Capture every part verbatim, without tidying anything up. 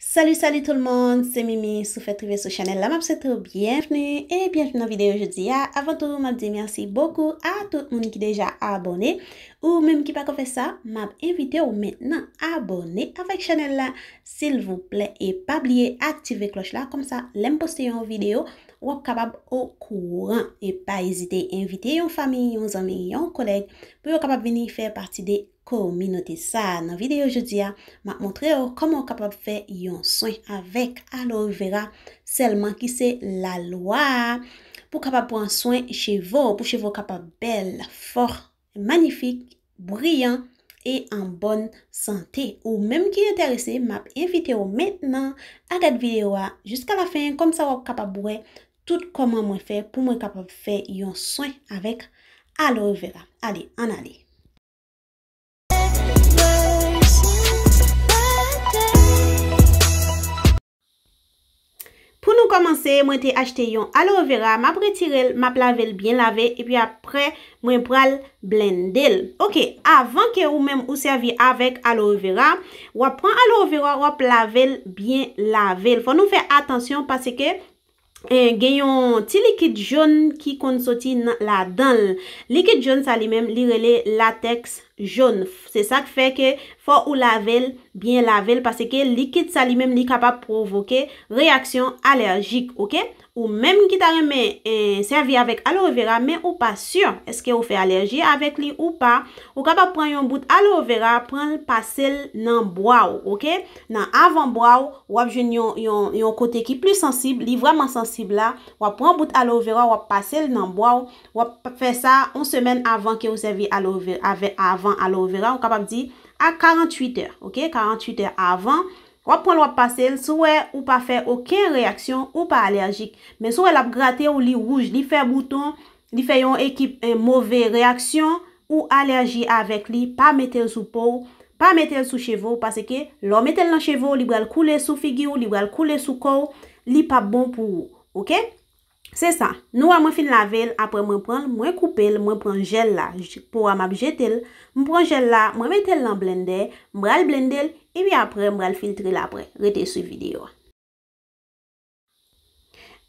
Salut, salut tout le monde, se Mimi, si w fèk rive sou chanèl la, m ap swete w byenvni e byenvni nan videyo jodi a. Avan tou, m ap di mèsi bokou a tout moun ki deja abòne. Ou menm ki pako fè sa, m ap envite w mentnan abòne avèk chanèl la, silvouplè. E pa bliye aktive klòch la, kòmsa lè m poste yon videyo, w ap kapab okouran. E pa ezite envite yon fanmi, yon zanmi, yon kolèg pou yo kapab vini fè pati de kominote sa a. Nan videyo jodi a, m ap montre w kòman w kapab fè yon swen avèk aloe vera sèlman ki se lalwa a, pou w kapab pran swen cheve w, pou cheve w kapab bèl, fò, manyifik, briyan e an bòn sante. Ou menm ki enterese, m ap envite w mentnan a gad videyo a jiska lafen, kòmsa w ap kapab wè tout kòman mwen fè pou mwen kapab fè yon swen avèk aloe vera. Ale, ann ale. Pou nou kòmanse, mwen te achte yon aloe vera, m ap retire l, m ap lave l byen lave, epi apre, mwen pral blende l. Oke, avan ke ou menm ou sèvi avèk aloe vera, w ap pran aloe vera, w ap lave l byen lave l. Fò nou fè atansyon paske, eh, gen yon ti likid jòn ki konn soti nan, ladan l. Likid jòn sa li menm, li rele latèks jòn. Se sa k fè ke fò ou lave l, byen lave l, paske likid sa li menm, li kapab pwovoke reyaksyon alèjik, oke? Ou menm ki ta renmen, eh, sèvi avèk aloe vera, men ou pa si èske ou fè alèji avèk li ou pa, ou kapab pran yon bout aloe vera, pran l pase l nan bra w, oke? Nan avan bra w, w ap jwenn yon, yon, yon kote ki pli sansib, li vrèman sansib la, w ap pran bout aloe vera, w ap pase l nan bra w, w ap fè sa yon semèn avan ke ou sèvi aloe vera, avè, avan aloe vera, ou kapab di a karanntuit è, oke? Karanntuit è avan, w ap pran l, w ap pase l, si w wè ou pa fè okenn reyaksyon, ou pa alèjik. Men si w wè l ap grate w, li wouj, li fè bouton, li fè yon ekip, eh, move reyaksyon, ou alèji avèk li, pa mete l sou po w, pa mete l sou cheve w, paske lè w mete l nan cheve w, li pral koule sou figi w, li pral koule sou kò w, li p ap bon pou ou, oke? Se sa. Nou wè mwen fin lave l, apre mwen pran l, mwen koupe l, mwen pran jèl la, j-, po a m ap jete l, m pran jèl la, mwen mete l nan blendè, m pral blende l, epi apre m pral filtre l apre. Rete swiv videyo a.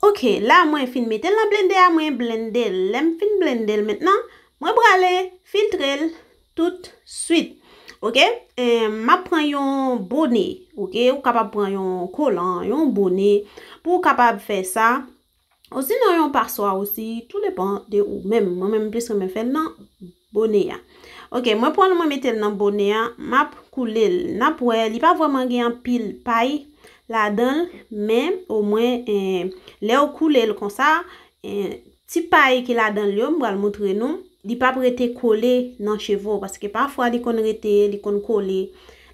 Oke, la mwen fin mete l nan blendè a, mwen blende l. Lè m fin blende l mentnan, mwen prale filtre l tout swit. Oke, eh, m ap pran yon bone, oke, ou kapab pran yon kolan, yon bone, pou w kapab fè sa. Osinon yon paswa osi, tou depan de ou menm. Mwen menm, m plis renmen fè l nan bone a. Oke, mwen pran l, mwen mete l nan bone a, m ap koule l. N ap wè, li pa vrèman gen anpil pay ladan l, men omwen, eh, lè w koule l konsa, eh, ti pay ki ladan l yo, m pral montre nou, li p ap rete kole nan cheve w, paske pafwa li konn rete, li konn kole,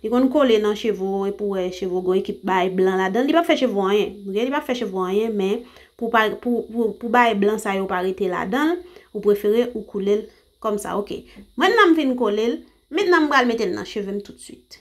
li konn kole nan cheve w, epi w wè cheve w gen yon ekip bay blan ladan l, li p ap fè cheve w anyen, oke? Li p ap fè cheve w anyen, men pou pa, pou, pou, pou bay blan sa yo pa rete ladan l, ou prefere ou koule l kòmsa, oke. Mwen, nan m fin kole l, mentnan m pral mete l nan cheve m tout swit.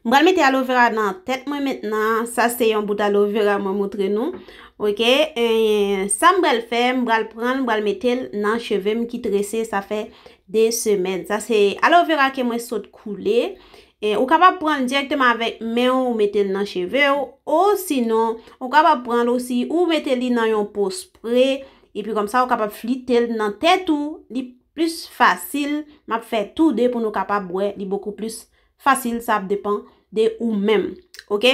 M pral mete aloe vera nan tèt mwen mentnan. Sa se yon bout aloe vera mwen montre nou. Oke, eh, sa m pral fè, m pral pran l, m pral mete l nan cheve m ki trese, sa fè de semèn. Sa se aloe vera ke mwen sot koule. Eh, ou kapab pran l dirèkteman avèk men w, ou mete l nan cheve w, osinon, ou kapab pran l osi, ou mete li nan yon po spre, epi kòmsa ou kapab flite l nan tèt ou, li plis fasil. M ap fè tou de pou nou kapab wè li bokou plis fasil, sa ap depan de ou menm. Oke?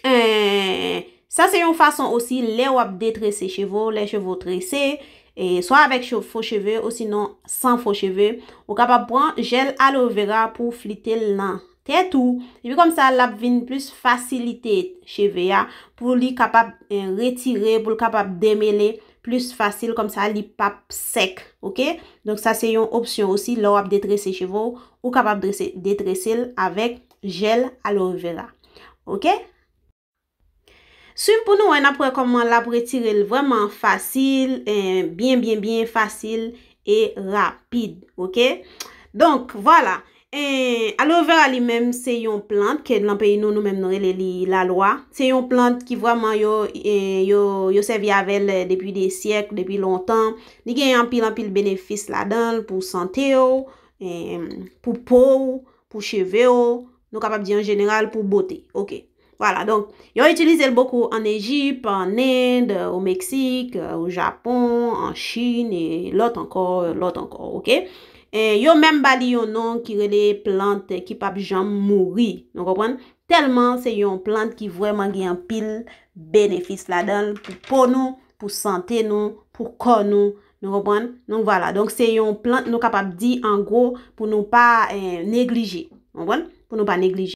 Eh, sa se yon fason osi lè w ap detrese cheve w, lè cheve w trese, eh, swa avèk cho-, fo cheve, osinon san fo cheve, ou kapab pran jèl aloe vera pou w flite l nan tèt ou. Epi kòmsa, l ap vin plis fasilite cheve a, pou li kapab, eh, retire, pou l kapab demele plis fasil, kòmsa li p ap sèk, oke? Donk, sa se yon opsyon osi, lè w ap detrese cheve w, ou kapab drese, detrese l avèk jèl aloe vera, oke? Swiv pou nou wè, n ap wè kòman l ap retire l vrèman fasil, eh, byen, byen, byen fasil e rapid, oke? Donk, vwala. Eh, aloe vera li menm se yon plant ke nan peyi nou, nou menm nou rele li lalwa. Se yon plant ki vrèman yo, eh, yo, yo sèvi avè l, eh, depi de syèk, depi lontan. Li gen anpil, anpil benefis ladan l pou sante w, eh, pou po w, pou cheve w, nou kapab di an jeneral pou bote. Ok. Vwala, donk, yo itilize l bokou an Ejip, an End, o Meksik, o Japon, an Chin, e lòt ankò, lòt ankò, ok? E yo menm ba li yon non ki rele plant ki p ap janm mouri. Nou konprann? Tèlman se yon plant ki vrèman gen anpil benefis ladan l pou po nou, pou sante nou, pou kò nou. Nou konprann? Donk, vwala. Donk, se yon plant nou kapab di, an gwo, pou nou pa, eh, neglije. Konprann? Pou nou pa neglije.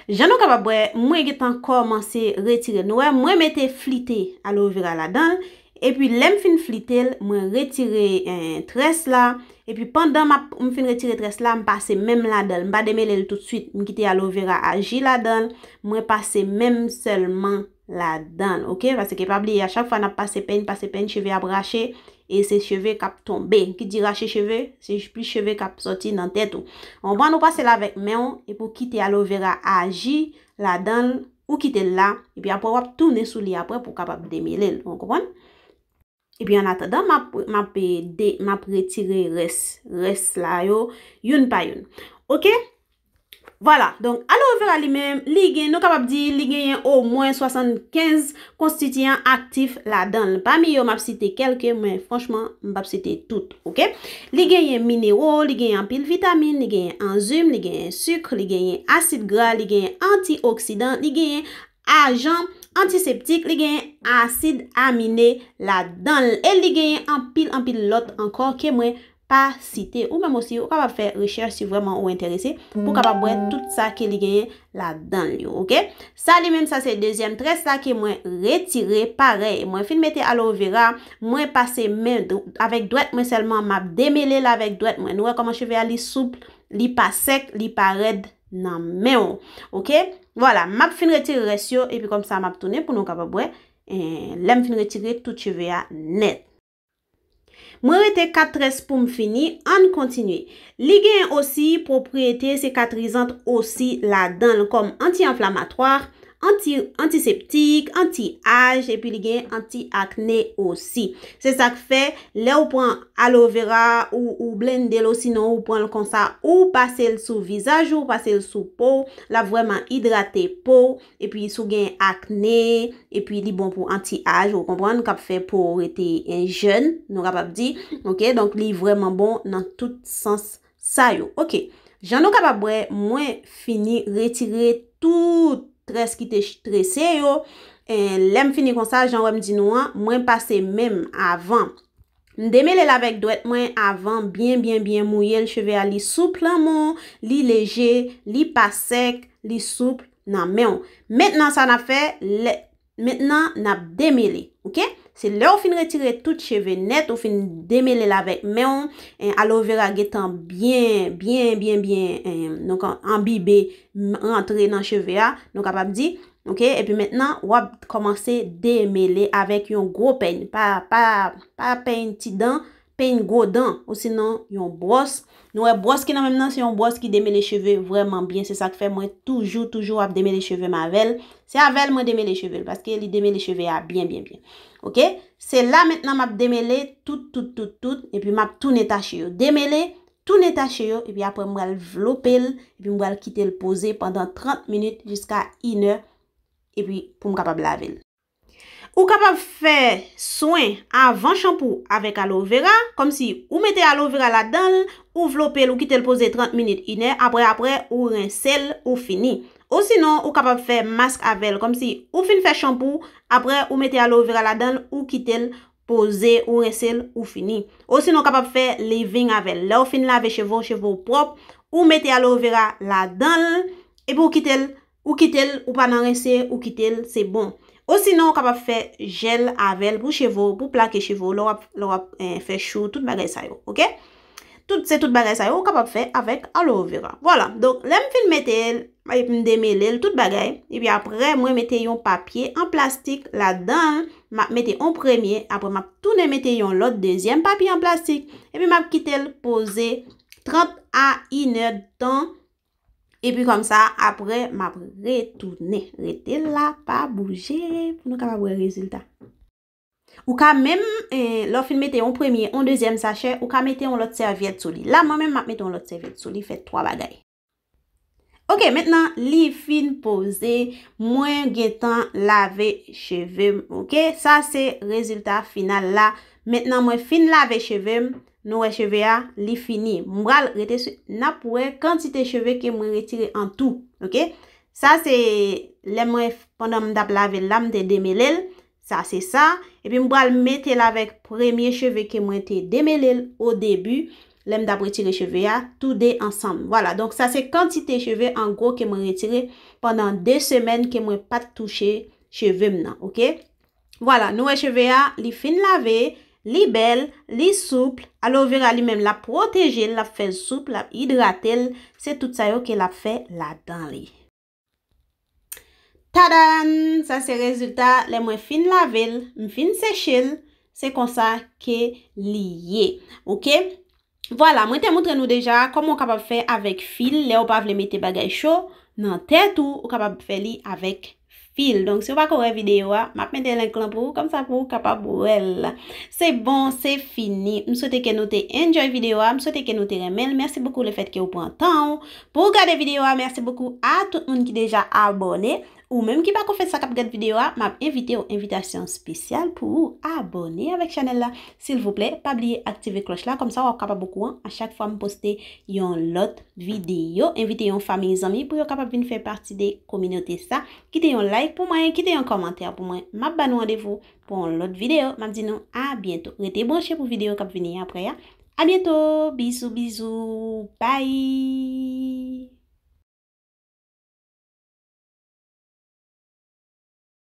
Jan nou kapab wè, mwen gentan kòmanse retire l. Nou wè, mwen mete flite aloe vera ladan l. Epi, lè m fin flite l, mwen retire, eh, très la. Epi, pandan m ap, m fin retire très la, m pase men m ladan l. M pa demele l toutswit. M kite aloe vera aji ladan l. Mwen pase men m sèlman ladan l, ok? Paske pa bliye, a chak fwa n ap pase peny, pase peny, cheve ap rache, e se cheve k ap tonbe. Ki di rache cheve, se plis cheve k ap sòti nan tèt ou. Ou konprann, ou pase l avèk men w, epi ou kite aloe vera aji ladan l, ou kite l la, epi apre w ap tounen sou li apre pou w kapab demele l. Ou konprann? Epi an atandan, m ap, m ap, eh, de, m ap retire rès, rès la yo, youn pa youn. Ok? Vwala, donk, aloe vera li menm, li gen, nou kapab di, li genyen omwen swasannkenz konstitiyan aktif ladan l. Pami yo, m ap site kèlke, men franchman, m p ap site tout, ok? Li genyen minero, li genyen anpil vitamin, li genyen anzim, li genyen sik, li genyen asid gra, li genyen antioksidan, li genyen ajan antiseptik, li genyen asid amine ladan l. E li genyen anpil, anpil lòt ankò ke mwen pa site. Ou menm osi, ou kapab fè rechèch si vrèman ou enterese pou kapab wè tout sa ke li genyen ladan l yo, ok? Sa li menm, sa se dezyèm très la ke mwen retire. Parèy, mwen fin mete aloe vera, mwen pase men dw-, avèk dwèt mwen sèlman, m ap demele l avèk dwèt mwen. Nou wè kòman cheve a li soup, li pa sèk, li pa rèd nan men w. Ok? Vwala, m ap fin retire rès yo, epi kòmsa m ap tounen pou nou kapab wè, eh, lè m fin retire tout cheve a nèt. Mwen rete kat très pou m fini, ann kontinye. Li genyen osi pwopriyete sikatrizant osi ladan l, kòm anti-anflamatwa, anti, antiseptik, anti-aj, epi li gen anti-akne osi. Se sa k fè, lè ou pran aloe vera, ou, ou blende l, osinon ou pran l konsa, ou pase l sou vizaj ou, ou pase l sou po w, l ap vrèman idrate po w, epi si w gen akne, epi li bon pou anti-aj, ou konprann, k ap fè po w rete, eh, jèn, nou kapab di, ok, donk li vrèman bon nan tout sans sa yo. Ok, jan nou kapab wè, mwen fini retire tout très ki te ch-, trese yo. E lè m fini konsa, jan wè m di nou an, mwen pase men m avan. M demele l avèk dwèt mwen avan, byen, byen, byen mouye l. Cheve a li soup lanmou, li leje, li pa sèk, li soup nan men w. Mentnan, sa n ap fè, lè, mentnan, n ap demele, ok? Se lè w fin retire tout cheve nèt, ou fin demele l avèk men w, en, aloe vera gentan byen, byen, byen, byen, en, donk, an-, anbibe, m-, rantre nan cheve a, nou kapab di, ok? Epi mentnan, w ap kòmanse demele avèk yon gwo peny, pa, pa, pa peny ti dan, peny gwo dan, osinon yon bwòs. Nou wè bwòs ki nan men m nan, se yon bwòs ki demele cheve vrèman byen. Se sa k fè mwen toujou, toujou ap demele cheve m avè l. Se avè l mwen demele cheve l, paske li demele cheve a byen, byen, byen. Ok? Se la mentnan m ap demele tout, tout, tout, tout, epi m ap tounen tache yo. Demele, tounen tache yo, epi apre m pral vlope l, epi m pral kite l poze pandan trant minit jiska inè, epi pou m kapab lave l. Ou kapab fè swen avan chanpou avèk aloe vera, kòmsi ou mete aloe vera ladan l, ou vlope l, ou kite l poze trant minit, inè, apre, apre, ou rense l, ou fini. Osinon, ou kapab fè mask avè l, kòmsi ou fin fè chanpou, apre, ou mete aloe vera ladan l, ou kite l poze, ou rense l, ou fini. Osinon, ou kapab fè leave-in avè l. Lè w fin lave cheve w, cheve w pwòp, ou mete aloe vera ladan l, epi ou kite l Ou kite l, ou pa nan rense, ou kite l, se bon. Osinon, ou kapab fè jèl avè l pou cheve w, pou plake cheve w, lè w ap, lè w ap, eh, fè chou, tout bagay sa yo, ok? Tout, se tout bagay sa yo ou kapab fè avèk aloe vera. Vwala, donk, lè m fin mete l, epi m demele l, tout bagay, epi apre, mwen mete yon papye an plastik ladan l, m ap mete yon premye, apre m ap tounen mete yon lòt dezyèm papye an plastik, epi m ap kite l poze trant a inèdtan, Epi kòmsa, apre, m ap retounen. Rete la, pa bouje, pou nou kapab wè rezilta. Ou ka menm, eh, lè w fin mete yon premye, yon dezyèm sachè, ou ka mete yon lòt sèvyèt sou li. La, mwen menm, m ap mete yon lòt sèvyèt sou li, fè twa bagay. Ok, mentnan li fin poze, mwen gentan lave cheve m, ok? Sa se rezilta final la. Mentnan mwen fin lave cheve m, nou wè cheve a, li fini. M pral rete sou, n ap wè kantite cheve ke mwen retire an tou, ok? Sa se lè mwen, pandan m t ap lave l la, m te demele l. Sa se sa. Epi m pral mete l avèk premye cheve ke mwen te demele l o debi, lè m t ap retire cheve a, tou de ansanm. Vwala, donk sa se kantite cheve an gwo ke mwen retire pandan de semèn ke mwen pa t touche cheve m nan, ok? Vwala, nou wè cheve a, li fin lave, li bèl, li soup. Aloe vera li menm, l ap pwoteje l, l ap fè l soup, l ap idrate l. Se tout sa yo ke l ap fè ladan li. Tadan! Sa se rezilta lè mwen fin lave l, m fin seche l, se konsa ke li ye. Ok? Vwala, mwen te montre nou deja kòman w kapab fè avèk fil lè w pa vle mete bagay cho nan tèt ou, ou kapab fè li avèk fil. Donk, si w pako wè videyo a, m ap mete link lan pou ou, kòmsa pou ou kapab wè l. Se bon, se fini. M swete ke nou te enjoy videyo a, m swete ke nou te renmen l. Mèsi bokou lefèt ke w pran tan w pou w gade videyo a. Mèsi bokou a tout moun ki deja abòne. Ou menm ki pako fè sa k ap gad videyo a, m ap envite w, envitasyon espesyal pou ou abòne avèk chanèl la. Silvouplè, pa bliye aktive klòch la, kòmsa w ap kapab okouran a chak fwa m poste yon lòt videyo. Envite yon fanmi zanmi pou yo kapab vin fè pati de kominote sa. Kite yon like pou mwen, kite yon kòmantè pou mwen. M ap ba nou randevou pou yon lòt videyo. M ap di nou a byento. Rete branche pou videyo k ap vini apre a. A byento. Bizou, bizou. Bye.